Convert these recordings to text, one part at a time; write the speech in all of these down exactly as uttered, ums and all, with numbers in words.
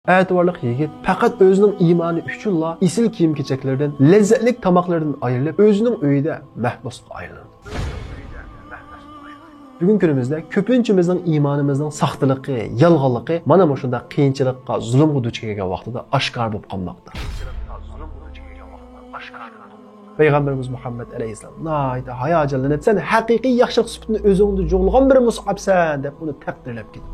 ئەتىۋارلىق يىگىت پەقەت ئۆزىنىڭ ئىمانى ئۈچۈنلا ئېسىل كىيىم-كېچەكلىرىدىن، لەززەتلىك تاماقلىرىدىن ئايرىلىپ، ئۆزىنىڭ ئۆيىدە مەھبۇسقا ئايلىنىدۇ. بۈگۈنكى كۈنىمىزدە كۆپىنچىمىزنىڭ ئىمانىمىزنىڭ ساختىلىقى، يالغانلىقى مانا مۇشۇنداق قىيىنچىلىققا، زۇلۇمغا دۇچ كەلگەن ۋاقتىدا ئاشكارا بولۇپ قالماقتا. پەيغەمبىرىمىز مۇھەممەد ئەلەيھىسسالام ناھايىتى ھاياجانلىنىپ، «سەن ھەقىقىي ياخشىلىق سۈپىتىنى ئۆزۈڭدە جۇغلىغان بىر مۇسئابسەن» دەپ ئۇنى تەقدىرلەپ كېتىدۇ.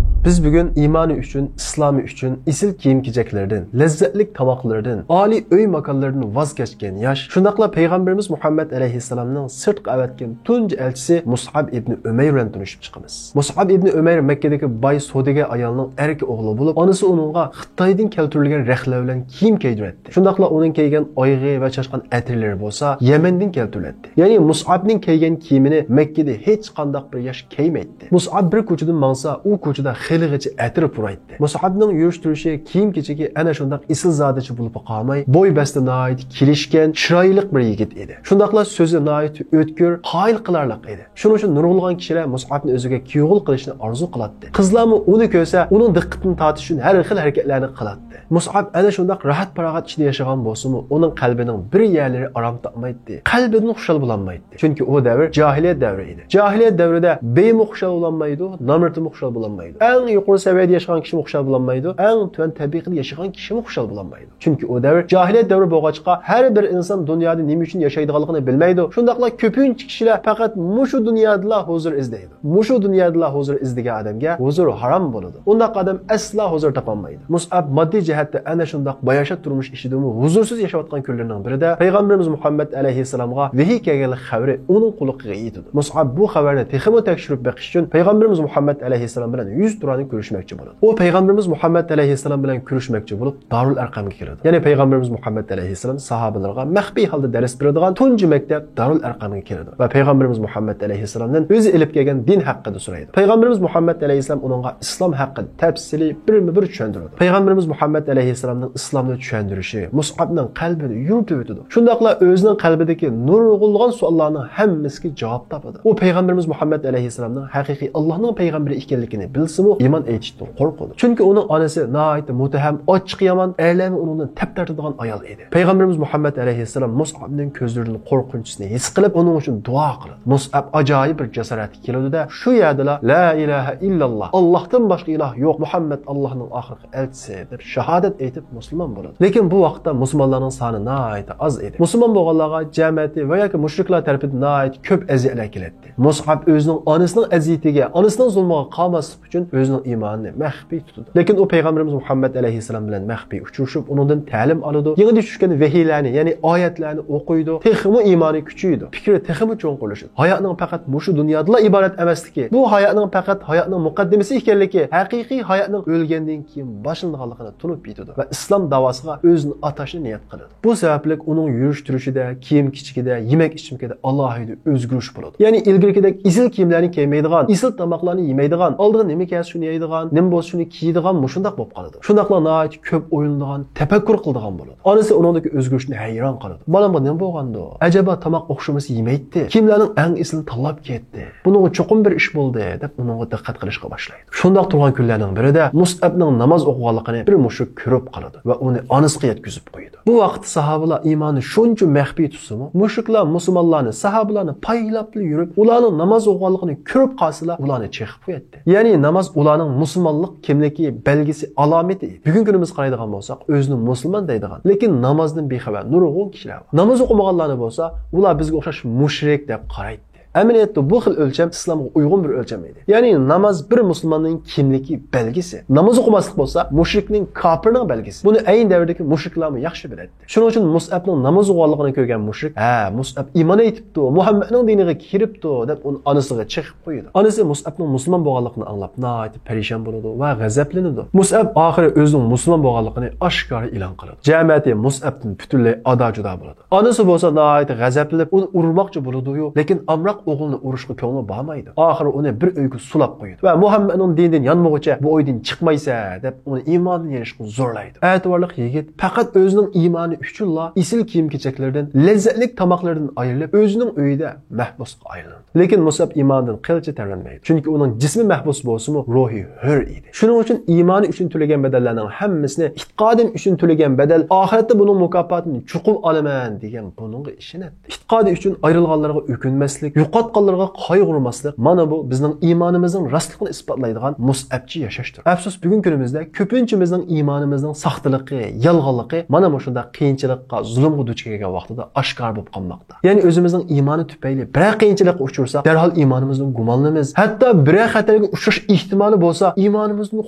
بىز بۈگۈن ئىمانى ئۈچۈن، ئىسلامى ئۈچۈن، ئېسىل كىيىم-كېچەكلىرىدىن، لەززەتلىك تاماقلىرىدىن، ئالىي ئۆي ماكانلىرىدىن ۋاز كەچكەن ياش، شۇنداقلا پەيغەمبىرىمىز مۇھەممەد ئەلەيھىسسالامنىڭ سىرتقا ئەۋەتكەن تۇنجى ئەلچىسى مۇسئاب ئىبنى ئۆمەير بىلەن تونۇشۇپ چىقىمىز. مۇسئاب ئىبنى ئۆمەير مەككىدىكى باي سودىگەر ئايالنىڭ ئەركە ئوغلى بولۇپ، ئانىسى ئۇنىڭغا خىتايدىن كەلتۈرۈلگەن رەختلەر بىلەن كىيىم كىيدۈرەتتى. شۇنداقلا ئۇنىڭ كىيگەن ئايىغى ۋە چاچقان ئەتىرلىرى بولسا يەمەندىن كەلتۈرۈلەتتى. يەنى مۇسئابنىڭ كىيگەن كىيىمىنى مەككىدە ھېچقانداق بىر ياش كىيمەيتتى. مۇسئاب بىر كوچىدىن ماڭسا، ئۇ كوچىدا خېلىغىچە ئەتىر پۇرايتتى. مۇسئابنىڭ يۈرۈش-تۇرۇشى، كىيىم-كېچىكى ئەنە شۇنداق ئېسىلزادىچە بولۇپلا قالماي، بوي-بەستى ناھايىتى كېلىشكەن، چىرايلىق بىر يىگىت ئىدى. شۇنداقلا سۆزى ناھايىتى ئۆتكۈر، قايىل قىلارلىق ئىدى. شۇنىڭ ئۈچۈن نۇرغۇنلىغان كىشىلەر مۇسئابنى ئۆزىگە كۈيئوغۇل قىلىشنى ئارزۇ قىلاتتى. قىزلارمۇ ئۇنى كۆرسە، ئۇنىڭ دىققىتىنى تارتىش ئۈچۈن ھەر خىل ھەرىكەتلەرنى قىلاتتى. مۇسئاب ئەنە شۇنداق راھەت-پاراغەت ئىچىدە ياشىغان بولسىمۇ، ئۇنىڭ قەلبىنىڭ بىر يەرلىرى ئارام تاپمايتتى. قەلبىدىن خۇشال بولالمايتتى. چۈنكى ئۇ دەۋر جاھىلىيەت دەۋرى ئىدى. جاھىلىيەت دەۋرىدە بېيمۇ خۇشال بولالمايدۇ، نامرىتىمۇ خۇشال بولالمايدۇ. ئەڭ يۇقىرى سەۋىيەدە ياشىغان كىشىمۇ خۇشال بولالمايدۇ، ئەڭ تۆۋەن تەبىقىدە ياشىغان كىشىمۇ خۇشال بولالمايدۇ. چۈنكى ئۇ دەۋر جاھىلىيەت دەۋرى بولغاچقا، ھەر بىر ئىنسان دۇنيادا نېمە ئۈچۈن ياشايدىغانلىقىنى بىلمەيدۇ. شۇنداقلا كۆپىنچە كىشىلەر پەقەت مۇشۇ دۇنيادىلا ھۇزۇر ئىزدەيدۇ. مۇشۇ دۇنيادىلا ھۇزۇر ئىزدىگەن ئادەمگە ھۇزۇر ھارام بولىدۇ. ئۇنداق ئادەم ئەسلا ھۇزۇر تاپالمايدۇ. مۇسئاب ماددىي جەھەتتە ئەنە شۇنداق باياشات تۇرمۇش ئىچىدىمۇ ھۇزۇرسىز ياشاۋاتقان كۈنلىرىنىڭ بىرىدە پەيغەمبىرىمىز مۇھەممەد ئەلەيھىسسالامغا ۋەھىي كەلگەنلىك خەۋىرى ئۇنىڭ قۇلىقىغا يېتىدۇ. مۇسئاب بۇ خەۋەرنى تېخىمۇ تەكشۈرۈپ بېقىش ئۈچۈن پەيغەمبىرىمىز مۇھەممەد ئەلەيھىسسالام بىلەن يۈزتۇرانە كۆرۈشمەكچى بولىدۇ. ئۇ پەيغەمبىرىمىز مۇھەممەد ئەلەيھىسسالام بىلەن كۆرۈشمەكچى بولۇپ، دارۇل ئەرقەمگە كېلىدۇ. يەنى پەيغەمبىرىمىز مۇھەممەد ئەلەيھىسسالام ساھابىلىرىغا مەخپىي ھالدا دەرس بېرىدىغان تۇنجى مەكتەپ دارۇل ئەرقەمگە كېلىدۇ ۋە پەيغەمبىرىمىز مۇھەممەد ئەلەيھىسسالامدىن ئۆزى ئېلىپ كەلگەن دىن ھەققىدە سورايدۇ. پەيغەمبىرىمىز مۇھەممەد ئەلەيھىسسالام ئۇنىڭغا ئىسلام ھەققىدە تەپسىلىي بىرمۇ بىر چۈشەندۈرىدۇ. پەيغەمبىرىمىز مۇھەممەد ئەلەيھىسسالامنىڭ ئىسلامنى چۈشەندۈرۈشى مۇسئابنىڭ قەلبىنى يورۇتۇۋېتىدۇ. شۇنداقلا ئۆزىنىڭ قەلبىدىكى نۇرغۇنلىغان سوئاللارنىڭ ھەممىسىگە جاۋاب تاپىدۇ. ئۇ پەيغەمبىرىمىز مۇھەممەد ئەلەيھىسسالامنىڭ ھەقىقىي ئاللاھنىڭ پەيغەمبىرى ئىكەنلىكىنى بىلسىمۇ، ئىمان ئېيتىشتىن قورقىدۇ. چۈنكى ئۇنىڭ ئانىسى ناھايىتى مۇتتەھەم، ئاچچىقى يامان، ئەرلەرمۇ ئۇنىڭدىن تەپ تارتىدىغان ئايال ئىدى. پەيغەمبىرىمىز مۇھەممەد ئەلەيھىسسالام مۇسئابنىڭ كۆزلىرىدىن قورقۇنچىسىنى ھېس قىلىپ، ئۇنىڭ ئۈچۈن دۇئا قىلىدۇ. مۇسئاب ئاجايىپ بىر جاسارەتكە كېلىدۇ-دە، شۇ يەردىلا، «لا ئىلاھە ئىللاللا، ئاللاھتىن باشقا ئىلاھ يوق، مۇھەممەد ئاللاھنىڭ ئاخىرقى ئەلچىسى» دەپ شاھادەت ئېيتىپ مۇسۇلمان بولىدۇ. لېكىن بۇ ۋاقىتتا مۇسۇلمانلارنىڭ سانى ناھايىتى ئاز ئىدى. مۇسۇلمان بولغانلارغا جەمەتى ۋە ياكى مۇشرىكلار تەرىپىدىن ناھايىتى كۆپ ئەزىيەتلەر كېلەتتى. مۇسئاب ئۆزىنىڭ ئانىسىنىڭ ئەزىيىتىگە، ئانىسىنىڭ زۇلمىغا قالماسلىق ئۈچۈن ئۆزىنىڭ ئىمانىنى مەخپىي تۇتىدۇ. لېكىن ئۇ پەيغەمبىرىمىز مۇھەممەد ئەلەيھىسسالام بىلەن مەخپىي ئۇچرىشىپ، ئۇنىڭدىن تەلىم ئالىدۇ. يېڭىدىن چۈشكەن ۋەھىيلەرنى، يەنى ئايەتلەرنى ئوقۇيدۇ. تېخىمۇ ئىمانى كۈچىيىدۇ. پىكرى تېخىمۇ چوڭقۇرلىشىدۇ. ھاياتنىڭ پەقەت مۇشۇ دۇنيادىلا ئىبارەت ئەمەسلىكى، بۇ ھاياتنىڭ پەقەت ھاياتنىڭ مۇقەددىمىسى ئىكەنلىكى، ھەقىقىي ھاياتنىڭ ئۆلگەندىن كېيىن باشلىنىدىغانلىقىنى تونۇپ يېتىدۇ ۋە ئىسلام داۋاسىغا ئۆزىنى ئاتاشنى نىيەت قىلىدۇ. بۇ سەۋەبلىك ئۇنىڭ يۈرۈش-تۇرۇشىدا، كىيىم-كېچىكىدە، يېمەك-ئىچمىكىدە ئالاھىدە ئۆزگىرىش بولىدۇ. يەنى ئىلگىرىكىدەك ئېسىل كىيىملەرنى كىيمەيدىغان، ئېسىل تاماقلارنى يېمەيدىغان، ئالدىغا نېمە كەلسە شۇنى يەيدىغان، نېمە بولسا شۇنى كىيىدىغان، مۇشۇنداق بولۇپ قالىدۇ. شۇنداقلا ناھايىتى كۆپ ئويلىنىدىغان، تەپەككۇر قىلىدىغان بولىدۇ. ئانىسى ئۇنىڭدىكى ئۆزگىرىشنى ھەيران قالىدۇ. «بالامغا نېمە بولغاندۇ؟ ئەجەبا تاماق ئوخشىمىسا يېمەيتتى. كىيىملەرنىڭ ئەڭ ئېسىلىنى تاللاپ كىيەتتى. بۇنىڭغا چوقۇم بىر ئىش بولدى» دەپ ئۇنىڭغا دىققەت قىلىشقا باشلايدۇ. شۇنداق تۇرغان كۈنلەرنىڭ بىرىدە مۇسئەبنىڭ ناماز ئوقۇغانلىقىنى بىر مۇشرىك كۆرۈپ قالىدۇ ۋە ئۇنى ئانىسىغا يەتكۈزۈپ قويىدۇ. بۇ ۋاقىتتا ساھابىلار ئىمانىنى شۇنچە مەخپىي تۇتسىمۇ، مۇشرىكلار مۇسۇلمانلارنى، ساھابىلارنى پايلاپلا يۈرۈپ، ئۇلارنىڭ ناماز ئوقۇغانلىقىنى كۆرۈپ قالسىلا، ئۇلارنى چېقىپ قوياتتى. يەنى ناماز ئۇلارنىڭ مۇسۇلمانلىق كىملىكى بەلگىسى، ئالامىتى. بۈگۈنكى كۈنىمىزگە قارايدىغان بولساق، ئۆزىنى مۇسۇلمان دەيدىغان، لېكىن نامازدىن بىخەۋەر نۇرغۇن كىشىلەر بار. ناماز ئوقۇمىغانلارنى بولسا، ئۇلار بىزگە ئوخشاش مۇشرىك دەپ قارايتتى. ئەمەلىيەتتە بۇ خىل ئۆلچەم ئىسلامغا ئۇيغۇن بىر ئۆلچەم ئىدى. يەنى ناماز بىر مۇسۇلماننىڭ كىملىكى بەلگىسى. ناماز ئوقۇماسلىق بولسا مۇشرىكنىڭ، كاپىرنىڭ بەلگىسى. بۇنى ئەينى دەۋردىكى مۇشرىكلارمۇ ياخشى بىلەتتى. شۇنىڭ ئۈچۈن مۇسئەبنىڭ ناماز ئوقۇغانلىقىنى كۆرگەن مۇشرىك، «ھە، مۇسئەب ئىمان ئېيتىپتۇ، مۇھەممەدنىڭ دىنىغا كىرىپتۇ» دەپ ئۇنى ئانىسىغا چېقىپ قويىدۇ. ئانىسى مۇسئەبنىڭ مۇسۇلمان بولغانلىقىنى ئاڭلاپ ناھايىتى پەرىشان بولىدۇ ۋە غەزەپلىنىدۇ. مۇسئەب ئاخىرى ئۆزىنىڭ مۇسۇلمان بولغانلىقىنى ئاشكارا ئېلان قىلىدۇ. جەمەتى مۇسئەبتىن پۈتۈنلەي ئادا-جۇدا بولىدۇ. ئانىسى بولسا ناھايىتى غەزەپلىنىپ، ئۇنى ئۇرماقچى بولىدۇ-يۇ، لېكىن ئامراق ئوغلىنى ئۇرۇشقا كۆڭلى بارمايدۇ. ئاخىرى ئۇنى بىر ئۆيگە سولاپ قويىدۇ ۋە مۇھەممەدنىڭ دىنىدىن يانمىغۇچە بۇ ئۆيدىن چىقمايسەن دەپ ئۇنى ئىماندىن يېنىشقا زورلايدۇ. ئەتىۋارلىق يىگىت پەقەت ئۆزىنىڭ ئىمانى ئۈچۈنلا ئېسىل كىيىم-كېچەكلىرىدىن، لەززەتلىك تاماقلىرىدىن ئايرىلىپ، ئۆزىنىڭ ئۆيىدە مەھبۇسقا ئايلىنىدۇ. لېكىن مۇسئەب ئىمانىدىن قىلچە تەۋرەنمەيدۇ. چۈنكى ئۇنىڭ جىسمى مەھبۇس بولسىمۇ، روھى ھۆر ئىدى. شۇنىڭ ئۈچۈن ئىمانى ئۈچۈن تۆلىگەن بەدەللەرنىڭ ھەممىسىنى، ئېتىقادىم ئۈچۈن تۆلىگەن بەدەل، ئاخىرەتتە بۇنىڭ مۇكاپاتىنى چوقۇم ئالىمەن دېگەن بۇنىڭغا ئىشىنەتتى. ئېتىقادى ئۈچۈن ئايرىلغانلارغا ئۆكۈنمەسلىك، يوقاتقانلارغا قايغۇرماسلىق، مانا بۇ بىزنىڭ ئىمانىمىزنىڭ راستلىقىنى ئىسپاتلايدىغان مۇسئەبچە ياشاشتۇر. ئەپسۇس، بۈگۈنكى كۈنىمىزدە كۆپىنچىمىزنىڭ ئىمانىمىزنىڭ ساختىلىقى، يالغانلىقى مانا مۇشۇنداق قىيىنچىلىققا، زۇلۇمغا دۇچ كەلگەن ۋاقتىدا ئاشكارا بولۇپ قالماقتا. يەنى ئۆزىمىزنىڭ ئىمانى تۈپەيلى بىرەر قىيىنچىلىققا ئۇچرىساق، دەرھال ئىمانىمىزدىن گۇمانلىنىمىز. ھەتتا بىرەر خەتەرگە ئۇچراش ئېھتىمالى بولسا، ئىمانىمىزدىن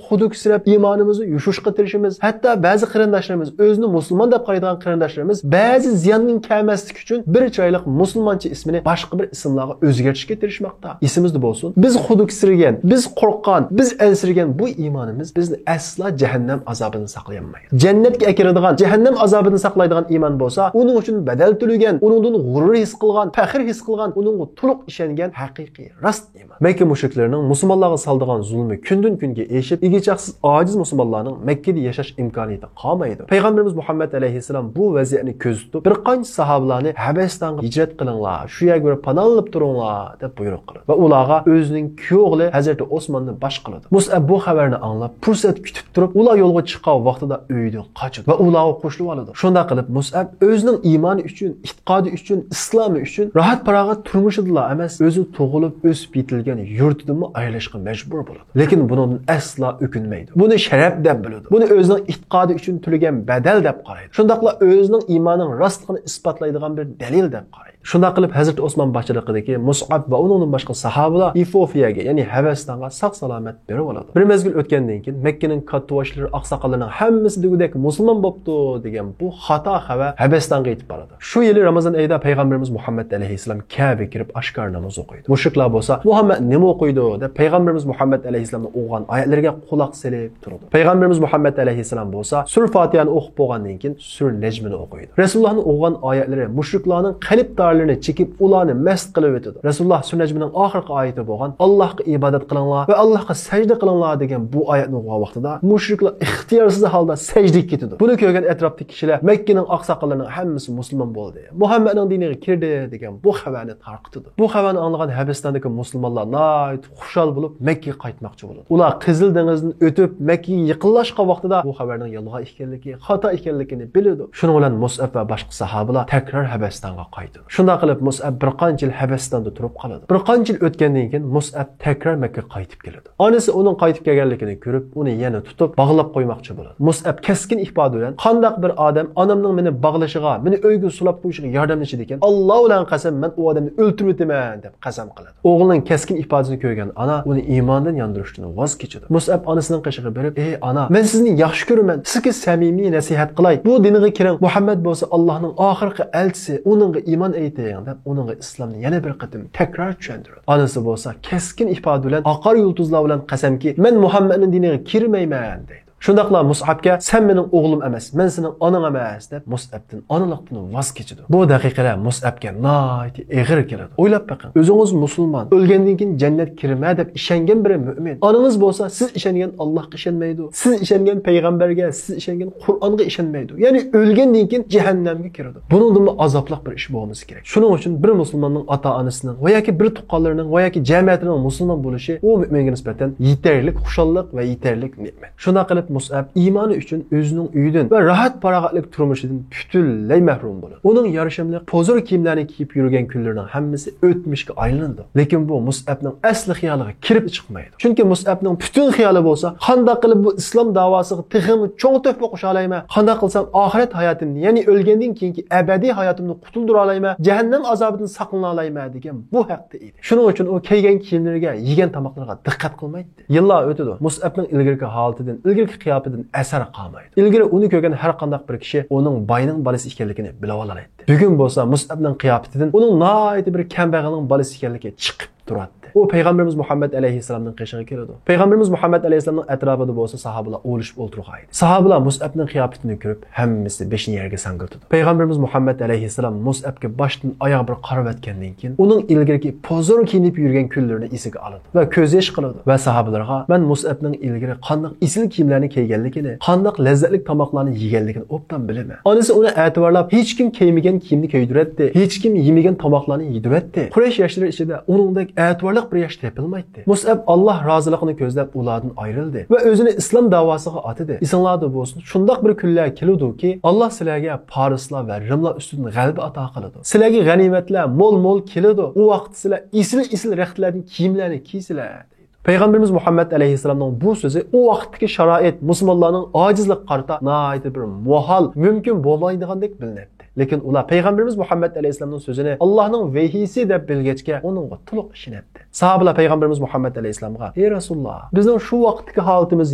خۇدۈكسىرەپ، ئىمانىمىزنى يوشۇرۇشقا تىرىشىمىز. ھەتتا بەزى قېرىنداشلىرىمىز، ئۆزىنى مۇسۇلمان دەپ قارايدىغان قېرىنداشلىرىمىز بەزى زىياندىن كەلمەسلىك ئۈچۈن بىر چىرايلىق مۇسۇلمانچە ئىسمىنى باشقا بىر ئىسىملارغا ئۆزگەرتىشكە تىرىشماقتا. ئېسىمىزدە بولسۇن، بىز خۇدۈكسىرىگەن، بىز قورققان، بىز ئەنسىرىگەن بۇ ئىمانىمىز بىزنى ئەسلا جەھەننەم ئازابىدىن ساقلىيالمايدۇ. جەننەتكە ئەكىرىدىغان، جەھەننەم ئازابىدىن ساقلايدىغان ئىمان بولسا، ئۇنىڭ ئۈچۈن بەدەل تۆلىگەن، ئۇنىڭدىن غۇرۇر ھېس قىلغان، پەخىر ھېس قىلغان، ئۇنىڭغا تولۇق ئىشەنگەن ھەقىقىي راست ئىمان. مەككە مۇشرىكلىرىنىڭ مۇسۇلمانلارغا سالىدىغان زۇلمى كۈندىن-كۈنگە ئېشىپ، ئىگە-چاقىسىز ئاجىز مۇسۇلمانلارنىڭ مەككىدە ياشاش ئىمكانىيىتى قالمايدۇ. پەيغەمبىرىمىز مۇھەممەد ئەلەيھىسسالام بۇ ۋەزىيەتنى كۆزىتىپ، بىر قانچە ساھابىلارنى ھەبەستانغا ھىجرەت قىلىڭلار، شۇ يەرگە بېرىپ پاناھلىنىپ تۇرۇڭلار دەپ بۇيرۇق قىلىدۇ ۋە ئۇلارغا ئۆزىنىڭ كۈيئوغلى ھەزرىتى ئوسماننى باش قىلىدۇ. مۇسئەب بۇ خەۋەرنى ئاڭلاپ، پۇرسەت كۈتۈپ تۇرۇپ، ئۇلار يولغا چىققان ۋاقتىدا ئۆيدىن قاچىدۇ ۋە ئۇلارغا قوشۇلۇۋالىدۇ. شۇنداق قىلىپ، مۇسئەب ئۆزىنىڭ ئىمانى ئۈچۈن، ئېتىقادى ئۈچۈن، ئىسلامى ئۈچۈن راھەت-پاراغەت تۇرمۇشىدىلا ئەمەس، ئۆزى تۇغۇلۇپ ئۆسۈپ يېتىلگەن يۇرتىدىنمۇ ئايرىلىشقا مەجبۇر بولىدۇ. لېكىن بۇنىڭدىن ئەسلا ئۆكۈنمەيدۇ. بۇنى شەرەپ دەپ بىلىدۇ. بۇنى ئۆزىنىڭ ئېتىقادى ئۈچۈن تۆلىگەن بەدەل دەپ قارايدۇ. شۇنداقلا ئۆزىنىڭ ئىمانىنىڭ راستلىقىنى ئىسپاتلايدىغان بىر دەلىل دەپ قارايدۇ. شۇنداق قىلىپ، ھەزرىتى ئوسمان باشچىلىقىدىكى مۇسئەب ۋە ئۇنىڭدىن باشقا ساھابىلار ئىفوفىيەگە، يەنى ھەبەستانغا ساق-سالامەت بېرىۋالىدۇ. بىر مەزگىل ئۆتكەندىن كېيىن، مەككىنىڭ كاتتىباشلىرى، ئاقساقاللىرىنىڭ ھەممىسى دېگۈدەك مۇسۇلمان بوپتۇ دېگەن بۇ خاتا خەۋەر ھەبەستانغا يېتىپ بارىدۇ. شۇ يىلى رامىزان ئېيىدا پەيغەمبىرىمىز مۇھەممەد ئەلەيھىسسالام كەبىگە كىرىپ ئاشكارا ناماز ئوقۇيدۇ. مۇشرىكلار بولسا، «مۇھەممەد نېمە ئوقۇيدۇ؟» دەپ پەيغەمبىرىمىز مۇھەممەد ئەلەيھىسسالامنىڭ ئوقۇغان ئايەتلىرىگە قۇلاق سېلىپ تۇرىدۇ. پەيغەمبىرىمىز مۇھەممەد ئەلەيھىسسالام بولسا سۈرە فاتىھەنى ئوقۇپ بولغاندىن كېيىن سۈرە نەجمىنى ئوقۇيدۇ. رەسۇلۇللاھنىڭ ئوقۇغان ئايەتلىرى مۇشرىكلارنىڭ قەلب تارلىرىنى چېكىپ، ئۇلارنى مەست قىلىۋېتىدۇ. رەسۇلۇللاھ سۈرە نەجمىنىڭ ئاخىرقى ئايىتى بولغان «ئاللاھقا ئىبادەت قىلىڭلار ۋە ئاللاھقا سەجدە قىلىڭلار» دېگەن بۇ ئايەتنى ئوقۇغان ۋاقتىدا مۇشرىكلار ئىختىيارسىز ھالدا سەجدىگە كېتىدۇ. بۇنى كۆرگەن ئەتراپتىكى كىشىلەر «مەككىنىڭ ئاقساقاللىرىنىڭ ھەممىسى مۇسۇلمان بولدى، مۇھەممەدنىڭ دىنىغا كىردى» دېگەن بۇ خەۋەرنى تارقىتىدۇ. بۇ خەۋەرنى ئاڭلىغان ھەبەستاندىكى مۇسۇلمانلار ناھايىتى خۇشال بولۇپ، مەككىگە قايتماقچى بولىدۇ. ئۇلار قىزىل دېڭىزدىن ئۆتۈپ، مەككىگە يېقىنلاشقان ۋاقتىدا بۇ خەۋەرنىڭ يالغان ئىكەنلىكى، خاتا ئىكەنلىكىنى بىلىدۇ. شۇنىڭ بىلەن مۇسئەب ۋە باشقا ساھابىلار تەكرار ھەبەستانغا قايتىدۇ. شۇنداق قىلىپ، مۇسئەب بىر قانچە يىل ھەبەستاندا تۇرۇپ قالىدۇ. بىر قانچە يىل ئۆتكەندىن كېيىن مۇسئەب تەكرار مەككىگە قايتىپ كېلىدۇ. ئانىسى ئۇنىڭ قايتىپ كەلگەنلىكىنى كۆرۈپ، ئۇنى يەنە تۇتۇپ، باغلاپ قويماقچى بولىدۇ. مۇسئەب كەسكىن ئىپادە بىلەن، «قانداق بىر ئادەم ئانامنىڭ مېنى باغلىشىغا، مېنى ئۆيگە سولاپ قويۇشىغا ياردەملىشىدىكەن؟ ئاللا بىلەن قەسەم، مەن ئۇ ئادەمنى ئۆلتۈرۈۋېتىمەن» دەپ قەسەم قىلىدۇ. ئوغلىنىڭ كەسكىن ئىپادىسىنى كۆرگەن ئانا ئۇنى ئىماندىن ياندۇرۇشتىن ۋاز كېچىدۇ. مۇسئەب ئانىسىنىڭ قېشىغا بېرىپ، «ئەي ئانا، مەن سىزنى ياخشى كۆرىمەن، سىزگە سەمىمىي نەسىھەت قىلاي، بۇ دىنغا كىرىڭ، مۇھەممەد بولسا ئاللانىڭ ئاخىرقى ئەلچىسى، ئۇنىڭغا ئىمان ئېيتىڭ» دەپ، ئۇنىڭغا ئىسلامنى يەنە بىر قېتىم تەكرار چۈشەندۈرىدۇ. ئانىسى بولسا كەسكىن ئىپادە بىلەن، «ئاقار يۇلتۇزلار بىلەن قەسەمكى، مەن مۇھەممەدنىڭ دىنىغا كىرمەيمەن» دەيدۇ. شۇنداقلا مۇسئەبكە، «سەن مېنىڭ ئوغلۇم ئەمەس، مەن سېنىڭ ئاناڭ ئەمەس» دەپ، مۇسئەبتىن ئانىلىقتىن ۋاز كېچىدۇ. بۇ دەقىقىلەر مۇسئەبكە ناھايىتى ئېغىر كېلىدۇ. ئويلاپ بېقىڭ، ئۆزىڭىز مۇسۇلمان، ئۆلگەندىن كېيىن جەننەتكە كىرىمەن دەپ ئىشەنگەن بىر مۆمىن. ئانىڭىز بولسا سىز ئىشەنگەن ئاللاھقا ئىشەنمەيدۇ، سىز ئىشەنگەن پەيغەمبەرگە، سىز ئىشەنگەن قۇرئانغا ئىشەنمەيدۇ. يەنى ئۆلگەندىن كېيىن جەھەننەمگە كىرىدۇ. بۇنىڭدىنمۇ ئازابلىق بىر ئىش بولمىسا كېرەك. شۇنىڭ ئۈچۈن بىر مۇسۇلماننىڭ ئاتا-ئانىسىنىڭ ۋە ياكى بىر تۇغقانلىرىنىڭ ۋە ياكى جەمەتىنىڭ مۇسۇلمان بولۇشى ئۇ مۆمىنگە نىسبەتەن يېتەرلىك خۇشاللىق ۋە يېتەرلىك نېمەت. شۇنداق قىلىپ مۇسئەب ئىمانى ئۈچۈن ئۆزىنىڭ ئۆيىدىن ۋە راھەت-پاراغەتلىك تۇرمۇشىدىن پۈتۈنلەي مەھرۇم بولىدۇ. ئۇنىڭ يارىشىملىق پوزۇر كىيىملەرنى كىيىپ يۈرگەن كۈنلىرىنىڭ ھەممىسى ئۆتمۈشكە ئايلىنىدۇ. لېكىن بۇ مۇسئەبنىڭ ئەسلى خىيالىغا كىرىپ چىقمايدۇ. چۈنكى مۇسئەبنىڭ پۈتۈن خىيالى بولسا، قانداق قىلىپ بۇ ئىسلام داۋاسىغا تېخىمۇ چوڭ تۆھپە قوشالايمەن، قانداق قىلسام ئاخىرەت ھاياتىمنى، يەنى ئۆلگەندىن كېيىنكى ئەبەدىي ھاياتىمنى قۇتۇلدۇرالايمەن، جەھەننەم ئازابىدىن ساقلىنالايمەن دېگەن بۇ ھەقتە ئىدى. شۇنىڭ ئۈچۈن ئۇ كىيگەن كىيىملىرىگە، يېگەن تاماقلىرىغا دىققەت قىلمايتتى. يىللار ئۆتىدۇ. مۇسئەبنىڭ ئىلگىرىكى ھالىتىدىن، ئىلگىرىكى قىياپىتىدىن ئەسەر قالمايدۇ. ئىلگىرى ئۇنى كۆرگەن ھەر قانداق بىر كىشى ئۇنىڭ باينىڭ بالىسى ئىكەنلىكىنى بىلىۋالالايتتى. بۈگۈن بولسا مۇسئەبنىڭ قىياپىتىدىن ئۇنىڭ ناھايىتى بىر كەمبەغەلنىڭ بالىسى ئىكەنلىكى چىقىپ تۇراتتى. ئۇ پەيغەمبىرىمىز مۇھەممەد ئەلەيھىسسالامنىڭ قېشىغا كېلىدۇ. پەيغەمبىرىمىز مۇھەممەد ئەلەيھىسسالامنىڭ ئەتراپىدا بولسا ساھابىلار ئولىشىپ ئولتۇرغان ئىدى. ساھابىلار مۇسئەبنىڭ قىياپىتىنى كۆرۈپ، ھەممىسى بېشىنى يەرگە ساڭگىلىتىدۇ. پەيغەمبىرىمىز مۇھەممەد ئەلەيھىسسالام مۇسئەبكە باشتىن ئاياغ بىر قارىۋەتكەندىن كېيىن، ئۇنىڭ ئىلگىرىكى پوزۇر كىيىنىپ يۈرگەن كۈنلىرىنى ئېسىگە ئالىدۇ ۋە كۆز يېشى قىلىدۇ ۋە ساھابىلارغا، «مەن مۇسئەبنىڭ ئىلگىرى قانداق ئېسىل كىيىملەرنى كىيگەنلىكىنى، قانداق لەززەتلىك تاماقلارنى يېگەنلىكىنى ئوبدان بىلىمەن.» ئانىسى ئۇنى ئەتىۋارلاپ، ھېچكىم كىيمىگەن كىيىمنى كىيدۈرەتتى، ھېچكىم يېمىگەن تاماقلارنى يېدۈرەتتى. قۇرەيش ياشلىرى ئىچىدە ئۇنىڭدەك ئەتىۋارلىق بىر ياش تېپىلمايتتى. مۇسئەب ئاللاھ رازىلىقىنى كۆزلەپ ئۇلاردىن ئايرىلدى ۋە ئۆزىنى ئىسلام داۋاسىغا ئاتىدى. ئېسىڭلاردا بولسۇن، شۇنداق بىر كۈنلەر كېلىدۇكى، ئاللاھ سىلەرگە پارسلار ۋە رىملار ئۈستىدىن غەلىبە ئاتا قىلىدۇ. سىلەرگە غەنىيمەتلەر مول-مول كېلىدۇ. ئۇ ۋاقىتتا سىلەر ئېسىل-ئېسىل رەختلەردىن كىيىملەرنى كىيسىلەر، دەيدۇ. پەيغەمبىرىمىز مۇھەممەد ئەلەيھىسسالامنىڭ بۇ سۆزى ئۇ ۋاقىتتىكى شارائىت، مۇسۇلمانلارنىڭ ئاجىزلىقىغا قارىتا ناھايىتى بىر مۇھال، مۇمكىن بولمايدىغاندەك بىلىنەتتى. لېكىن ئۇلار پەيغەمبىرىمىز مۇھەممەد ئەلەيھىسسالامنىڭ سۆزىنى ئاللاھنىڭ ۋەھىيسى دەپ بىلگەچكە، ئۇنىڭغا تولۇق ئىشىنەتتى. ساھابىلار پەيغەمبىرىمىز مۇھەممەد ئەلەيھىسسالامغا، «ئەي رەسۇلاللاھ، بىزنىڭ شۇ ۋاقىتتىكى ھالىتىمىز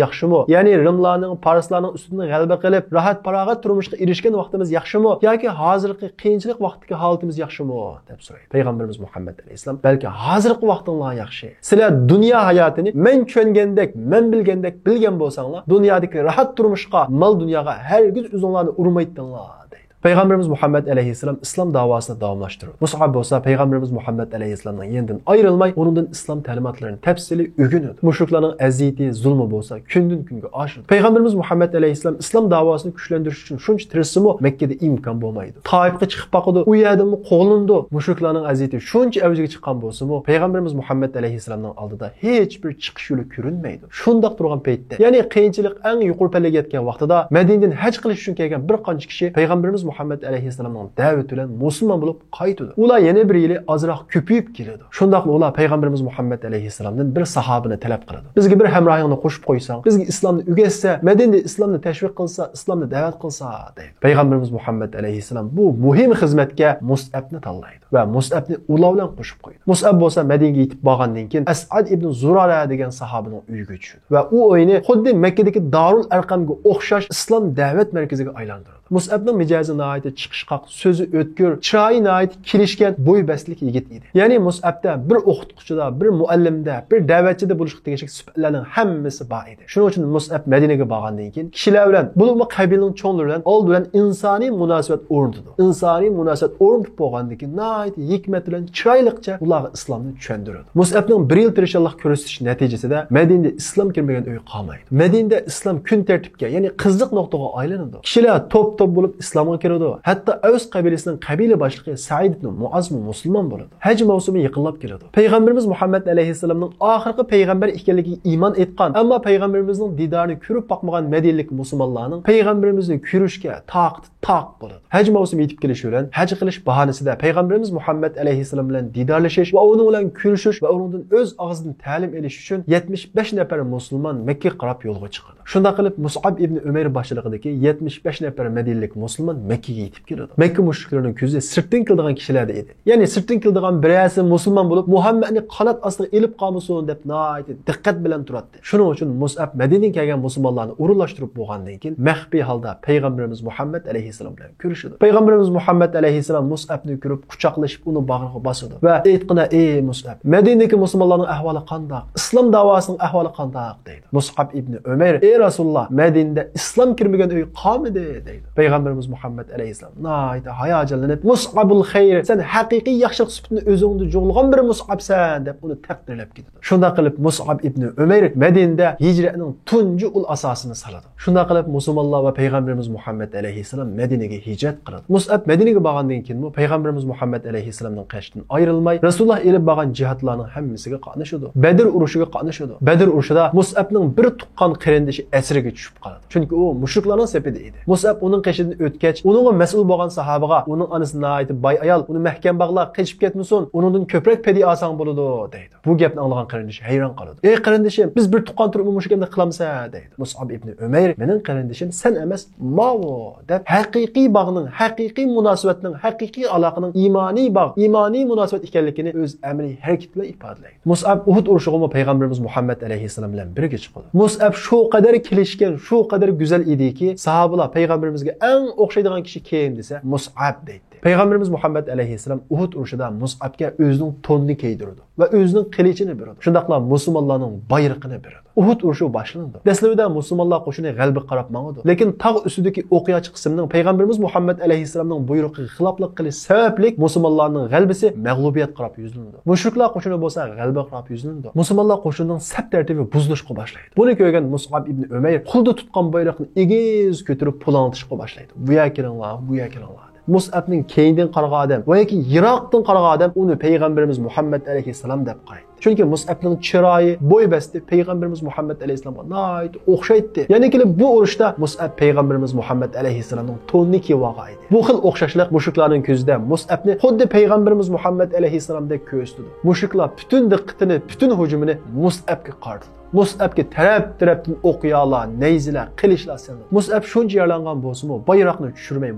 ياخشىمۇ؟ يەنى رىملارنىڭ، پارسلارنىڭ ئۈستىدىن غەلىبە قىلىپ، راھەت-پاراغەت تۇرمۇشقا ئېرىشكەن ۋاقتىمىز ياخشىمۇ ياكى ھازىرقى قىيىنچىلىق ۋاقتىدىكى ھالىتىمىز ياخشىمۇ؟» دەپ سورايدۇ. پەيغەمبىرىمىز مۇھەممەد ئەلەيھىسسالام، «بەلكى ھازىرقى ۋاقتىڭلار ياخشى. سىلەر دۇنيا ھاياتىنى مەن چۈشەنگەندەك، مەن بىلگەندەك بىلگەن بولساڭلار، دۇنيادىكى راھەت تۇرمۇشقا، مال-دۇنياغا ھەرگىز ئۆزۈڭلارنى ئۇرمايتتىڭلار.» دەيدۇ. پەيغەمبىرىمىز مۇھەممەد ئەلەيھىسسالام ئىسلام داۋاسىنى داۋاملاشتۇرىدۇ. مۇسئەب بولسا پەيغەمبىرىمىز مۇھەممەد ئەلەيھىسسالامنىڭ يېنىدىن ئايرىلماي، ئۇنىڭدىن ئىسلام تەلىماتلىرىنى تەپسىلىي ئۆگىنىدۇ. مۇشرىكلارنىڭ ئەزىيىتى، زۇلمى بولسا كۈندىن-كۈنگە ئاشىدۇ. پەيغەمبىرىمىز مۇھەممەد ئەلەيھىسسالام ئىسلام داۋاسىنى كۈچلەندۈرۈش ئۈچۈن شۇنچە تىرىشسىمۇ، مەككىدە ئىمكان بولمايدۇ. تائىپقا چىقىپ باقىدۇ، ئۇ يەردىنمۇ قوغلىنىدۇ. مۇشرىكلارنىڭ ئەزىيىتى شۇنچە ئەۋجىگە چىققان بولسىمۇ، پەيغەمبىرىمىز مۇھەممەد ئەلەيھىسسالامنىڭ ئالدىدا ھېچبىر چىقىش يولى كۆرۈنمەيدۇ. شۇنداق تۇرغان پەيتتە، يەنى قىيىنچىلىق ئەڭ يۇقىرى پەللىگە يەتكەن ۋاقتىدا، مەدىنىدىن ھەج قىلىش ئۈچۈن كەلگەن بىر قانچە كىشى پەيغەمبىرىمىز مۇھەممەد ئەلەيھىسسالامنىڭ دەۋىتى بىلەن مۇسۇلمان بولۇپ قايتىدۇ. ئۇلار يەنە بىر يىلى ئازراق كۆپىيىپ كېلىدۇ. شۇنداقلا ئۇلار پەيغەمبىرىمىز مۇھەممەد ئەلەيھىسسالامدىن بىر ساھابىنى تەلەپ قىلىدۇ. «بىزگە بىر ھەمراھىڭنى قوشۇپ قويساڭ، بىزگە ئىسلامنى ئۆگەتسە، مەدىنىدە ئىسلامنى تەشۋىق قىلسا، ئىسلامنى دەۋەت قىلسا» دەيدۇ. پەيغەمبىرىمىز مۇھەممەد ئەلەيھىسسالام بۇ مۇھىم خىزمەتكە مۇسئەبنى تاللايدۇ ۋە مۇسئەبنى ئۇلار بىلەن قوشۇپ قويىدۇ. مۇسئەب بولسا مەدىنىگە يېتىپ بارغاندىن كېيىن، ئەسئەد ئىبن زۇرارە دېگەن ساھابىنىڭ ئۆيىگە چۈشىدۇ ۋە ئۇ ئۆينى خۇددى مەككىدىكى دارۇل ئەرقەمگە ئوخشاش ئىسلام دەۋەت مەركىزىگە ئايلاندۇرىدۇ. مۇسئەبنىڭ مىجەزى ناھايىتى چىقىشقاق، سۆزى ئۆتكۈر، چىرايى ناھايىتى كېلىشكەن، بويى بەستلىك يىگىت ئىدى. يەنى مۇسئەبتە بىر ئوقۇتقۇچىدا، بىر مۇئەللىمدە، بىر دەۋەتچىدە بولۇشقا تېگىشلىك سۈپەتلەرنىڭ ھەممىسى بار ئىدى. شۇنىڭ ئۈچۈن مۇسئەب مەدىنىگە بارغاندىن كېيىن، كىشىلەر بىلەن، بولۇپمۇ قەبىلىنىڭ چوڭلىرى بىلەن ئالدى بىلەن ئىنسانىي مۇناسىۋەت ئورنىتىدۇ. ئىنسانىي مۇناسىۋەت ئورنىتىپ بولغاندىن كېيىن، ناھايىتى ھېكمەت بىلەن چىرايلىقچە ئۇلارغا ئىسلامنى چۈشەندۈرىدۇ. مۇسئەبنىڭ بىر يىل تىرىشچانلىق كۆرسىتىش نەتىجىسىدە مەدىنىدە ئىسلام كىرمىگەن ئۆي قالمايدۇ. مەدىنىدە ئىسلام كۈن تەرتىپكە، يەنى قىزىق نۇقتىغا ئايلىنىدۇ. كىشىلەر توپ-توپ بولۇپ ئىسلامغا كىرىدۇ. ھەتتا ئەۋس قەبىلىسىنىڭ قەبىلە باشلىقى سەئىد ئىبن مۇئازمۇ مۇسۇلمان بولىدۇ. ھەج مەۋسۇمى يېقىنلاپ كېلىدۇ. پەيغەمبىرىمىز مۇھەممەد ئەلەيھىسسالامنىڭ ئاخىرقى پەيغەمبەر ئىكەنلىكىگە ئىمان ئېيتقان، ئەمما پەيغەمبىرىمىزنىڭ دىدارىنى كۆرۈپ باقمىغان مەدىنىلىك مۇسۇلمانلارنىڭ پەيغەمبىرىمىزنى كۆرۈشكە تاقىتى تاق بولىدۇ. ھەج مەۋسۇمى يېتىپ كېلىشى بىلەن، ھەج قىلىش باھانىسىدە پەيغەمبىرىمىز مۇھەممەد ئەلەيھىسسالام بىلەن دىدارلىشىش ۋە ئۇنىڭ بىلەن كۆرۈشۈش ۋە ئۇنىڭدىن ئۆز ئاغزىدىن تەلىم ئېلىش ئۈچۈن يەتمىش بەش نەپەر مۇسۇلمان مەككىگە قاراپ يولغا چىقىدۇ. شۇنداق قىلىپ، مۇسئەب ئىبنى ئۆمەير باشچىلىقىدىكى يەتمىش بەش نەپەر مەدىنىلىك مۇسۇلمان مەككىگە يېتىپ كېلىدۇ. مەككە مۇشرىكلىرىنىڭ كۆزى سىرتتىن كېلىدىغان كىشىلەردە ئىدى. يەنى سىرتتىن كېلىدىغان بىرەرسى مۇسۇلمان بولۇپ، مۇھەممەدنى قانات ئاستىغا ئېلىپ قالمىسۇن دەپ ناھايىتى دىققەت بىلەن تۇراتتى. شۇنىڭ ئۈچۈن مۇسئەب مەدىنىدىن كەلگەن مۇسۇلمانلارنى ئورۇنلاشتۇرۇپ بولغاندىن كېيىن، مەخپىي ھالدا پەيغەمبىرىمىز مۇھەممەد ئەلەيھىسسالام بىلەن كۆرۈشىدۇ. پەيغەمبىرىمىز مۇھەممەد ئەلەيھىسسالام مۇسئەبنى كۆرۈپ، قۇچاقلىشىپ، ئۇنى باغرىغا باسىدۇ ۋە، «ئېيتقىنا، ئەي مۇسئەب، مەدىنىدىكى مۇسۇلمانلارنىڭ ئەھۋالى قانداق؟ ئىسلام داۋاسىنىڭ ئەھۋالى قانداق؟» دەيدۇ. مۇسئەب ئىبنى ئۆمەير، «ئەي رەسۇلاللاھ، مەدىنىدە ئىسلام كىرمىگەن ئۆي قالمىدى» دەيدۇ. پەيغەمبىرىمىز مۇھەممەد ئەلەيھىسسالام ناھايىتى ھاياجانلىنىپ، «مۇسئەبۇل خەير، سەن ھەقىقىي ياخشىلىق سۈپىتىنى ئۆزۈڭدە جۇغلىغان بىر مۇسئەبسەن» دەپ ئۇنى تەقدىرلەپ كېتىدۇ. شۇنداق قىلىپ، مۇسئەب ئىبنى ئۆمەير مەدىنىدە ھىجرەتنىڭ تۇنجى ئۇل ئاساسىنى سالىدۇ. شۇنداق قىلىپ، مۇسۇلمانلار ۋە پەيغەمبىرىمىز مۇھەممەد ئەلەيھىسسالام مەدىنىگە ھىجرەت قىلىدۇ. مۇسئەب مەدىنىگە بارغاندىن كېيىنمۇ پەيغەمبىرىمىز مۇھەممەد ئەلەيھىسسالامنىڭ قېشىدىن ئايرىلماي، رەسۇلۇللاھ ئېلىپ بارغان جىھادلارنىڭ ھەممىسىگە قاتنىشىدۇ. بەدر ئۇرۇشىغا قاتنىشىدۇ. بەدر ئۇرۇشىدا مۇسئەبنىڭ بىر تۇغقان قېرىندىشى ئەسىرگە چۈشۈپ قالىدۇ. چۈنكى ئۇ مۇشرىكلارنىڭ سېپىدە ئىدى. مۇسئەب ئۇنىڭ قېشىدىن ئۆتكەچ، ئۇنىڭغا مەسئۇل بولغان ساھابىغا، «ئۇنىڭ ئانىسى ناھايىتى باي ئايال، ئۇنى مەھكەم باغلا، قېچىپ كەتمىسۇن، ئۇنىڭدىن كۆپرەك پەدىيە ئالساڭ بولىدۇ» دەيدۇ. بۇ گەپنى ئاڭلىغان قېرىندىشى ھەيران قالىدۇ. «ئەي قېرىندىشىم، بىز بىر تۇغقان تۇرۇپمۇ مۇشۇ گەپنى قىلامسەن؟» دەيدۇ. مۇسئەب ئىبنى ئۆمەير، «مېنىڭ قېرىندىشىم سەن ئەمەس، ماۋۇ» دەپ، ھەقىقىي باغنىڭ، ھەقىقىي مۇناسىۋەتنىڭ، ھەقىقىي ئالاقىنىڭ ئىمانىي باغ، ئىمانىي مۇناسىۋەت ئىكەنلىكىنى ئۆز ئەمەلىي ھەرىكىتى بىلەن ئىپادىلەيدۇ. مۇسئەب ئۇھۇد ئۇرۇشىغىمۇ پەيغەمبىرىمىز مۇھەممەد ئەلەيھىسسالام بىلەن بىرگە چىقىدۇ. مۇسئەب شۇ قەدەر كېلىشكەن، شۇ قەدەر گۈزەل ئىدىكى، ساھابىلار پەيغەمبىرىمىزگە ئەڭ ئوخشايدىغان كىشى كىم دېسە، مۇسئەب دەيتتى. پەيغەمبىرىمىز مۇھەممەد ئەلەيھىسسالام ئۇھۇد ئۇرۇشىدا مۇسئەبكە ئۆزىنىڭ تونىنى كىيدۈرىدۇ ۋە ئۆزىنىڭ قىلىچىنى بېرىدۇ. شۇنداقلا مۇسۇلمانلارنىڭ بايرىقىنى بېرىدۇ. ئۇھۇد ئۇرۇشى باشلىنىدۇ. دەسلىپىدە مۇسۇلمانلار قوشۇنى غەلبىگە قاراپ ماڭىدۇ. لېكىن تاغ ئۈستىدىكى ئوقياچى قىسىمنىڭ پەيغەمبىرىمىز مۇھەممەد ئەلەيھىسسالامنىڭ بۇيرۇقىغا خىلاپلىق قىلىش سەۋەبلىك مۇسۇلمانلارنىڭ غەلىبىسى مەغلۇبىيەتكە قاراپ يۈزلىنىدۇ. مۇشرىكلار قوشۇنى بولسا غەلىبىگە قاراپ يۈزلىنىدۇ. مۇسۇلمانلار قوشۇنىنىڭ سەپ تەرتىپى بۇزۇلۇشقا باشلايدۇ. بۇنى كۆرگەن مۇسئەب ئىبنى ئۆمەير قولىدا تۇتقان بايراقنى ئېگىز كۆتۈرۈپ پۇلاڭلىتىشقا باشلايدۇ. بۇ يەرگە كېلىڭلار، بۇ يەرگە كېلىڭلار. مۇسئەبنىڭ كەينىدىن قارىغان ئادەم ۋە ياكى يىراقتىن قارىغان ئادەم ئۇنى پەيغەمبىرىمىز مۇھەممەد ئەلەيھىسسالام دەپ قارايتتى. چۈنكى مۇسئەبنىڭ چىرايى، بوي بەستى پەيغەمبىرىمىز مۇھەممەد ئەلەيھىسسالامغا ناھايىتى ئوخشايتتى. يەنە كېلىپ بۇ ئۇرۇشتا مۇسئەب پەيغەمبىرىمىز مۇھەممەد ئەلەيھىسسالامنىڭ تونىنى كىيىۋالغان ئىدى. بۇ خىل ئوخشاشلىق مۇشرىكلارنىڭ كۆزىدە مۇسئەبنى خۇددى پەيغەمبىرىمىز مۇھەممەد ئەلەيھىسسالامدەك كۆرسىتىدۇ. مۇشرىكلار پۈتۈن دىققىتىنى، پۈتۈن ھۇجۇمىنى مۇسئەبكە قارىتىدۇ. مۇسئەبكە تەرەپ-تەرەپتىن ئوقيالار، نەيزىلەر، قىلىچلار سېلىنىدۇ. مۇسئەب شۇنچە يارىلانغان بولسىمۇ، بايراقنى چۈشۈرمەي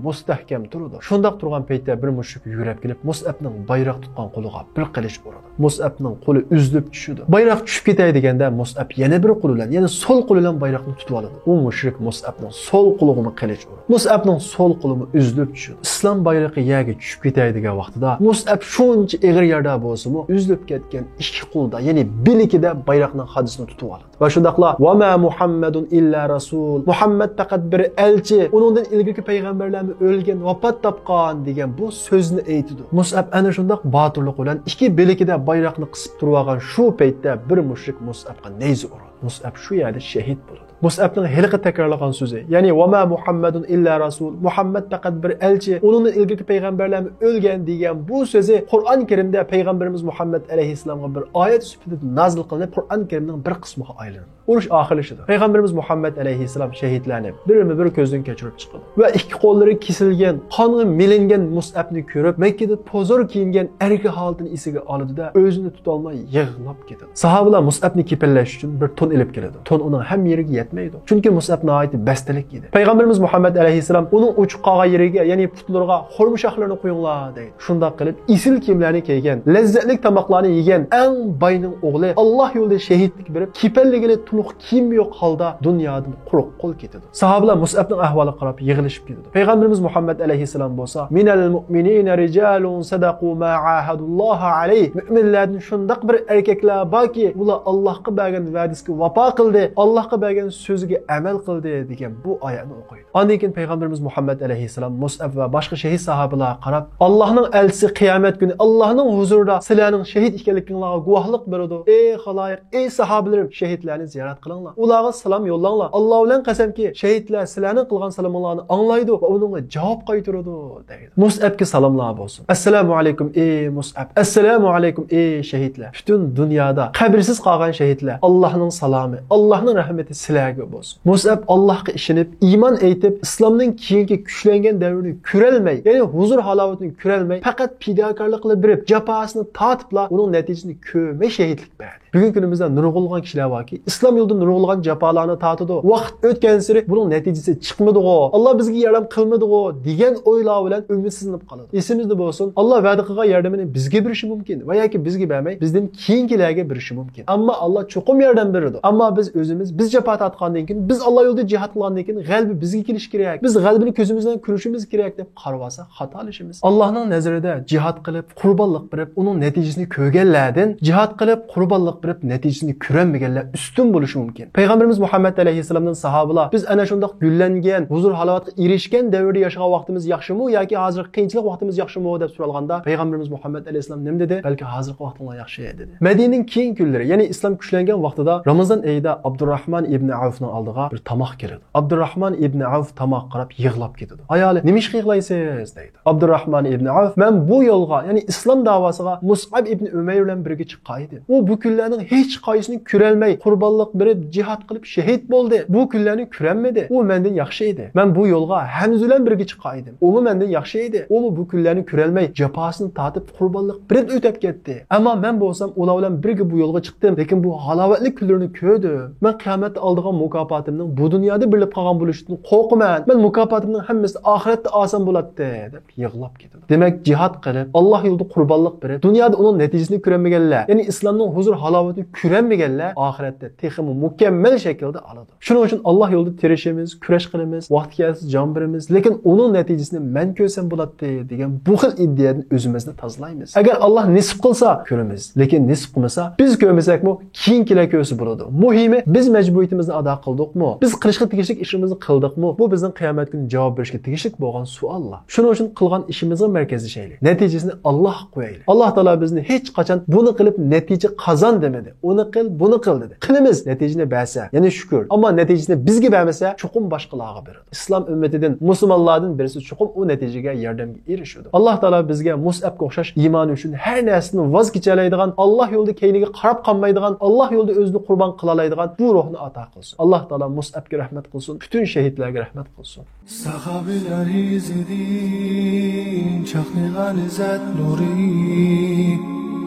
مۇستەھكەم تۇرىدۇ. شۇنداق تۇرغان پەيتتە بىر مۇشرىك يۈگۈرۈپ كېلىپ، مۇسئەبنىڭ بايراق تۇتقان قولىغا بىر قىلىچ ئۇرىدۇ. مۇسئەبنىڭ قولى ئۈزۈلۈپ چۈشىدۇ. بايراق چۈشۈپ كېتەي دېگەندە، مۇسئەب يەنە بىر قولى بىلەن، يەنى سول قولى بىلەن بايراقنى تۇتۇۋالىدۇ. ئۇ مۇشرىك مۇسئەبنىڭ سول قولىغىمۇ قىلىچ ئۇرىدۇ. مۇسئەبنىڭ سول قولىمۇ ئۈزۈلۈپ چۈشىدۇ. ئىسلام بايرىقى يەرگە چۈشۈپ كېتەي دېگەن ۋاقتىدا، مۇسئەب شۇنچە ئېغىر يارىدار بولسىمۇ، ئۈزۈلۈپ كەتكەن ئىككى قولىدا، يەنى بىلىكىدە بايراقنىڭ خادىسىنى تۇتۇۋالىدۇ. ۋە شۇنداقلا، «ۋە مە مۇھەممەدۇن ئىللا رەسۇل»، مۇھەممەد پەقەت بىر ئەلچى، ئۇنىڭدىن ئىلگىرىكى پەيغەمبەرلەرمۇ ئۆلگەن، ۋاپات تاپقان دېگەن بۇ سۆزنى ئېيتىدۇ. مۇسئەب ئەنە شۇنداق باتۇرلۇق بىلەن ئىككى بىلىكىدە بايراقنى قىسىپ تۇرۇۋالغان شۇ پەيتتە بىر مۇشرىك مۇسئەبقا نەيزە ئۇرىدۇ. مۇسئەب شۇ يەردە شېھىت بولىدۇ. مۇسئەبنىڭ ھېلىقى تەكرارلىغان سۆزى، يەنى «ۋە مە مۇھەممەدۇن ئىللا رەسۇل»، مۇھەممەد پەقەت بىر ئەلچى، ئۇنىڭدىن ئىلگىرىكى پەيغەمبەرلەرمۇ ئۆلگەن دېگەن بۇ سۆزى قۇرئان كەرىمدە پەيغەمبىرىمىز مۇھەممەد ئەلەيھىسسالامغا بىر ئايەت سۈپىتىدە نازىل قىلىنىپ، قۇرئان كەرىمنىڭ بىر قىسمىغا ئايلىنىدۇ. ئۇرۇش ئاخىرلىشىدۇ. پەيغەمبىرىمىز مۇھەممەد ئەلەيھىسسالام شېھىتلەرنى بىرمۇ بىر كۆزدىن كەچۈرۈپ چىقىدۇ ۋە ئىككى قوللىرى كېسىلگەن، قانغا مىلەنگەن مۇسئەبنى كۆرۈپ، مەككىدە پوزۇر كىيىنگەن ئەركە ھالىتىنى ئېسىگە ئالىدۇ-دە، ئۆزىنى تۇتالماي يىغلاپ كېتىدۇ. ساھابىلار مۇسئەبنى كېپەنلەش ئۈچۈن بىر تون ئېلىپ كېلىدۇ. تون ئۇنىڭ ھەممە يېرىگە يەتمەيدۇ. چۈنكى مۇسئەب ناھايىتى بەستلىك ئىدى. پەيغەمبىرىمىز مۇھەممەد ئەلەيھىسسالام ئۇنىڭ ئوچۇق قالغان يېرىگە، يەنى پۇتلىرىغا خورما شاخلىرىنى قويۇڭلار دەيدۇ. شۇنداق قىلىپ، ئېسىل كىيىملەرنى كىيگەن، لەززەتلىك تاماقلارنى يېگەن، ئەڭ باينىڭ ئوغلى ئاللا يولىدا شېھىتلىككە بېرىپ، كېپەنلىگىلى تولۇق كىيىمى يوق ھالدا دۇنيادىن قۇرۇق قول كېتىدۇ. ساھابىلار مۇسئەبنىڭ ئەھۋالىغا قاراپ يىغلىشىپ كېتىدۇ. پەيغەمبىرىمىز مۇھەممەد ئەلەيھىسسالام بولسا، «مىنەل مۇئمىنىنە رىجالۇن سەدەقۇ ما ئاھەدۇللاھە ئەلەيھ»، مۆمىنلەردىن شۇنداق بىر ئەركەكلەر باركى، ئۇلار ئاللاھقا بەرگەن ۋەدىسىگە ۋاپا قىلدى، ئاللاھقا بەرگەن سۆزىگە ئەمەل قىلدى، دېگەن بۇ ئايەتنى ئوقۇيدۇ. ئاندىن كېيىن پەيغەمبىرىمىز مۇھەممەد ئەلەيھىسسالام مۇسئەب ۋە باشقا شېھىت ساھابىلارغا قاراپ، «ئاللاھنىڭ ئەلچىسى قىيامەت كۈنى ئاللاھنىڭ ھۇزۇرىدا سىلەرنىڭ شېھىت ئىكەنلىكىڭلارغا گۇۋاھلىق بېرىدۇ. ئەي خالايىق، ئەي ساھابىلىرىم، شېھىتلەرنى زىيارەت قىلىڭلار. ئۇلارغا سالام يوللاڭلار. ئاللا بىلەن قەسەمكى، شېھىتلەر سىلەرنىڭ قىلغان سالىمىڭلارنى ئاڭلايدۇ ۋە ئۇنىڭغا جاۋاب قايتۇرىدۇ» دەيدۇ. مۇسئەبكە سالاملار بولسۇن. ئەسسالامۇ ئەلەيكۇم، ئەي مۇسئەب. ئەسسالامۇ ئەلەيكۇم، ئەي شېھىتلەر. پۈتۈن دۇنيادا قەبرىسىز قالغان شېھىتلەر، ئاللاھنىڭ سالامى، ئاللاھنىڭ رەھمىتى سىلەرگە بولسۇن. مۇسئەب ئاللاھقا ئىشىنىپ، ئىمان ئېيتىپ، ئىسلامنىڭ كېيىنكى كۈچلەنگەن دەۋرىنى كۆرەلمەي، يەنى ھۇزۇر ھالاۋىتىنى كۆرەلمەي، پەقەت پىداكارلىق قىلىپ بېرىپ، جاپاسىنى تارتىپلا، ئۇنىڭ نەتىجىسىنى كۆرمەي شېھىتلىك بەردى. بۈگۈنكى كۈنىمىزدە نۇرغۇنلىغان كىشىلەر باركى، ئىسلام يولىدا نۇرغۇنلىغان جاپالارنى تارتىدۇ. ۋاقىت ئۆتكەنسېرى بۇنىڭ نەتىجىسى چىقمىدىغۇ، ئاللا بىزگە ياردەم قىلمىدىغۇ دېگەن ئويلار بىلەن ئۈمىدسىزلىنىپ قالىدۇ. ئېسىمىزدە بولسۇن، ئاللا ۋەدە قىلغان ياردىمىنى بىزگە بېرىشى مۇمكىن ۋە ياكى بىزگە بەرمەي، بىزدىن كېيىنكىلەرگە بېرىشى مۇمكىن. ئەمما ئاللا چوقۇم ياردەم بېرىدۇ. ئەمما بىز ئۆزىمىز، بىز جاپا تارتقاندىن كېيىن، بىز ئاللا يولىدا جىھاد قىلغاندىن كېيىن غەلىبە بىزگە كېلىشى كېرەك، بىز غەلىبىنى كۆزىمىز بىلەن كۆرۈشىمىز كېرەك دەپ قارىۋالساق، خاتالىشىمىز. ئاللاھنىڭ نەزىرىدە جىھاد قىلىپ، قۇربانلىق بېرىپ، ئۇنىڭ نەتىجىسىنى كۆرگەنلەردىن، جىھاد قىلىپ، قۇربانلىق بېرىپ، نەتىجىسىنى كۆرەلمىگەنلەر ئۈستۈن بولۇشى مۇمكىن. پەيغەمبىرىمىز مۇھەممەد ئەلەيھىسسالامدىن ساھابىلار، بىز ئەنە شۇنداق گۈللەنگەن، ھۇزۇر ھالاۋەتكە ئېرىشكەن دەۋردە ياشىغان ۋاقتىمىز ياخشىمۇ ياكى ھازىرقى قىيىنچىلىق ۋاقتىمىز ياخشىمۇ دەپ سورالغاندا، پەيغەمبىرىمىز مۇھەممەد ئەلەيھىسسالام نېمە دېدى؟ بەلكى ھازىرقى ۋاقتىڭلار ياخشى، دېدى. مەدىنىنىڭ كېيىنكى كۈنلىرى، يەنى ئىسلام كۈچلەنگەن ۋاقتىدا رامىزان ئېيىدا ئابدۇراھمان ئىبنى ئەۋفنىڭ ئالدىغا بىر تاماق كېلىدۇ. ئابدۇراھمان ئىبنى ئەۋف تاماققا قاراپ يىغلاپ كېتىدۇ. ئايالى، «نېمىشقا يىغلايسىز؟» دەيدۇ. ئابدۇراھمان ئىبنى ئەۋف، «مەن بۇ يولغا، يەنى ئىسلام داۋاسىغا مۇسئەب ئىبنى ئۈمەير بىلەن بىرگە چىققان ئىدىم. ئۇ بۇ كۈنلەرنىڭ ھېچقايسىسىنى كۆرەلمەي، قۇربانلىق بېرىپ، جىھاد قىلىپ شېھىت بولدى. بۇ كۈنلەرنى كۆرەلمىدى. ئۇ مەندىن ياخشى ئىدى. مەن بۇ يولغا ھەمزە بىلەن بىرگە چىققان ئىدىم. ئۇمۇ مەندىن ياخشى ئىدى. ئۇمۇ بۇ كۈنلەرنى كۆرەلمەي، جاپاسىنى تارتىپ، قۇربانلىق بېرىپ ئۆتۈپ كەتتى. ئەمما مەن بولسام ئۇلار بىلەن بىرگە بۇ يولغا چىقتىم، لېكىن بۇ ھالاۋەتلىك كۈنلىرىنى كۆردۈم. مەن قىيامەتتە ئالىدىغان مۇكاپاتىمنىڭ بۇ دۇنيادا بېرىلىپ قالغان بولۇشىدىن قورقىمەن. مەن مۇكاپاتىمنىڭ ھەممىسىنى ئاخىرەتتە ئالسام بولاتتى» دەپ يىغلاپ كېتىدۇ. دېمەك، جىھاد قىلىپ، ئاللا يولىدا قۇربانلىق بېرىپ، دۇنيادا ئۇنىڭ نەتىجىسىنى كۆرەلمىگەنلەر، يەنى ئىسلامنىڭ ھۇزۇر ھالاۋەت ئاقىۋىتىنى كۆرەلمىگەنلەر ئاخىرەتتە تېخىمۇ مۇكەممەل شەكىلدە ئالىدۇ. شۇنىڭ ئۈچۈن ئاللاھ يولىدا تىرىشىمىز، كۈرەش قىلىمىز، ۋاقتى كەلسە جان بېرىمىز، لېكىن ئۇنىڭ نەتىجىسىنى مەن كۆرسەم بولاتتى دېگەن بۇ خىل ئىدىيەدىن ئۆزىمىزنى تازىلايمىز. ئەگەر ئاللاھ نېسىپ قىلسا كۆرىمىز، لېكىن نېسىپ قىلمىسا بىز كۆرمىسەكمۇ كېيىنكىلەر كۆرسە بولىدۇ. مۇھىمى بىز مەجبۇرىيىتىمىزنى ئادا قىلدۇقمۇ؟ بىز قىلىشقا تېگىشلىك ئىشىمىزنى قىلدۇقمۇ؟ بۇ بىزنىڭ قىيامەت كۈنى جاۋاب بېرىشكە تېگىشلىك بولغان سوئاللار. شۇنىڭ ئۈچۈن قىلغان ئىشىمىزغا مەركەزلىشەيلى. نەتىجىسىنى ئاللاھقا قويايلى. ئاللاھ تائالا بىزنى ھېچقاچان بۇنى قىلىپ نەتىجە قازان دېمىدى. ئۇنى قىل، بۇنى قىل دېدى. قىلىمىز، نەتىجىنى بەرسە، يەنە شۈكۈر. ئەمما نەتىجىسىنى بىزگە بەرمىسە، چوقۇم باشقىلارغا بېرىدۇ. ئىسلام ئۈممىتىدىن، مۇسۇلمانلاردىن بىرسى چوقۇم ئۇ نەتىجىگە، ياردەمگە ئېرىشىدۇ. ئاللاھ تائالا بىزگە مۇسئەبكە ئوخشاش ئىمانى ئۈچۈن ھەر نەرسىدىن ۋاز كېچەلەيدىغان، ئاللاھ يولىدا كەينىگە قاراپ قالمايدىغان، ئاللاھ يولىدا ئۆزىنى قۇربان قىلالايدىغان بۇ روھنى ئاتا قىلسۇن. ئاللاھ تائالا مۇسئەبكە رەھمەت قىلسۇن، پۈتۈن شەھىدلەرگە رەھمەت قىلسۇن. ساھابىلەر ئىزىدىن چاقنىغان ئىززەت نۇرى،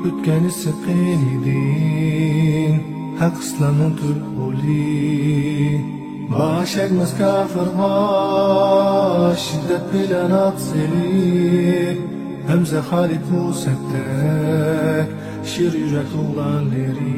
ئۆتكەن ئىسسىق قېنىدىن ھەق ئىسلامنىڭ تۈرك قولى. باش ئەگمەس كاپىرغا شىددەت بىلەن ئات سېلىپ، ھەمزە خالىد مۇسەبدەك شېر يۈرەك ئوغلانلىرى.